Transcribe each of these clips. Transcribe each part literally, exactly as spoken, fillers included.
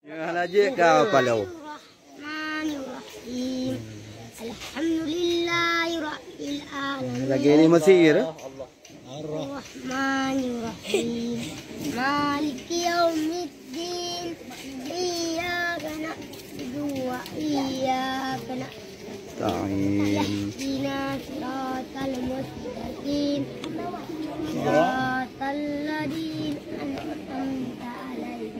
Ya, laju kau palo. Rahmanirrahim. Alhamdulillahirabbil alamin. Lagi ni masih ya? Ar-Rahmanirrahim. Maliki yaumiddin. Iyyaka na'budu wa iyyaka nasta'in. Ihdinas siratal mustaqim. Siratal ladzina an'amta 'alaihim.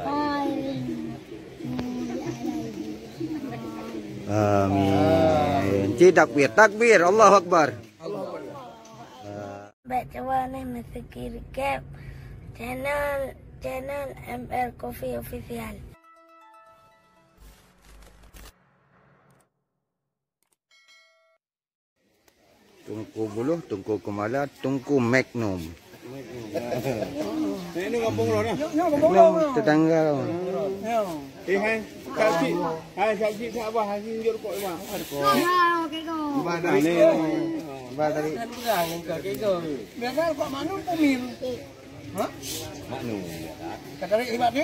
Ghairil maghdubi 'alaihim. Amin. Cit takbir, takbir, Allahu Akbar. Bèk cuba neuh meusubscribe channel, channel M L Coffee Official. Teungku Buluh, Teungku Keumala, Teungku Magnum. Magnum kampung Buluh nah. Magnum tetangga. Eh, hai, saksi, hai, saksi, sabar, hai, sinjur kok, Mak. Ibadah. Ibadah. Biasa kok Magnum pumil. Hah? Magnum. Kata dia ibadah.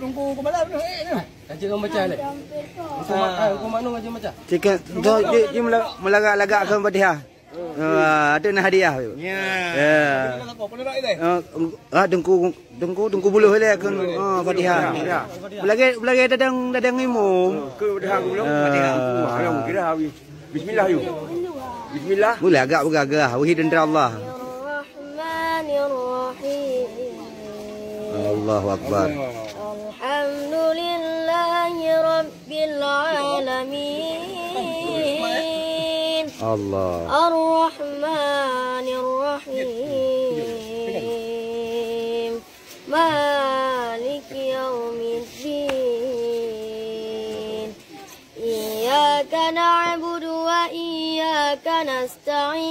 Teungku Keumala tu, eh, tu. Kaji orang baca leh. Hukum, ah, hukum makna kaji baca. Cik, tu, cik, cik mela-, melagak-lagak ke Fatihah. Ah, ada nak hadiah tu. Ya. Ya. Ah, ah, Teungku, Teungku, Teungku Buluh leh ke, ah, Fatihah. Ya. Belagi, belagi dadang, dadang imum. Ke Fatihah dulu, Fatihah. Ah. Alhamdulillah, habis. Bismillah, yuk. Bismillah. Mula agak bergagah, wahai tentara Allah. Rahmanirrahim. Allahu Akbar. Alhamdulillahi Rabbil Alamin. Allah. Ar-Rahmanirrahim. Maliki yaumiddin. Iyyaka na'budu wa iyyaka nasta'in.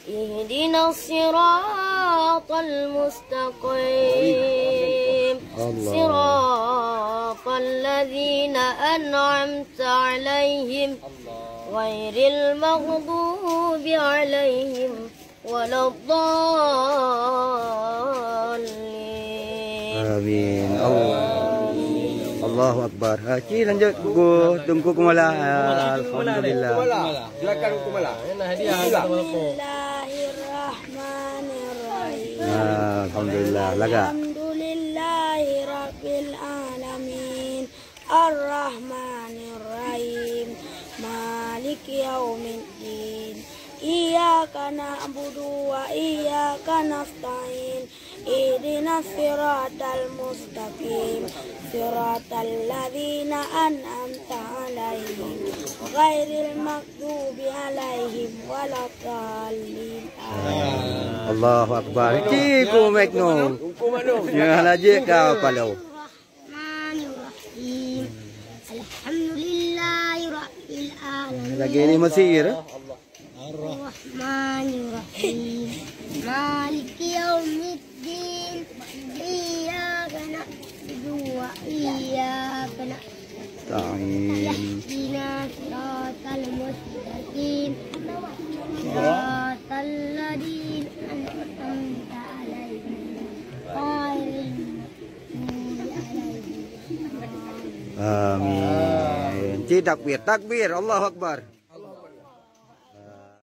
Ihdinas siratal mustaqim. Allah. Siratal ladzina an'amta 'alaihim. Ghairil maghdubi 'alaihim waladdallin. Amin. Allah. Allahu Akbar. Ha, ci lanjut Teungku, Teungku Keumala. Alhamdulillah. Silakan Teungku Keumala. Ini hadiah. Bismillah. Bismillahirrahmanirrahim. Ah, alhamdulillah. Lagak. Alhamdulillahirabbil alamin. Ar-Rahmanir Rahim. Maliki yaumiddin. Iyyaka na'budu wa iyyaka nasta'in. Ihdinas siratal mustaqim. Siratal ladzina an'amta 'alaihim. Ghairil maghdubi 'alaihim waladdallin. Amin. Allahu Akbar. Ciku mek nong. Ya, laju ka palo. Rahmanirrahim. Alhamdulillahirabbil alamin. Lagi ni masih ya? Rahmanirrahim. Maliki yaumiddin. Iyyaka na'budu wa iyyaka nasta'in. Ihdinas siratal mustaqim. Siratal ladzina an'amta 'alaihim. Ghairil maghdubi 'alaihim. Amin. Ci takbir, takbir, Allahu Akbar.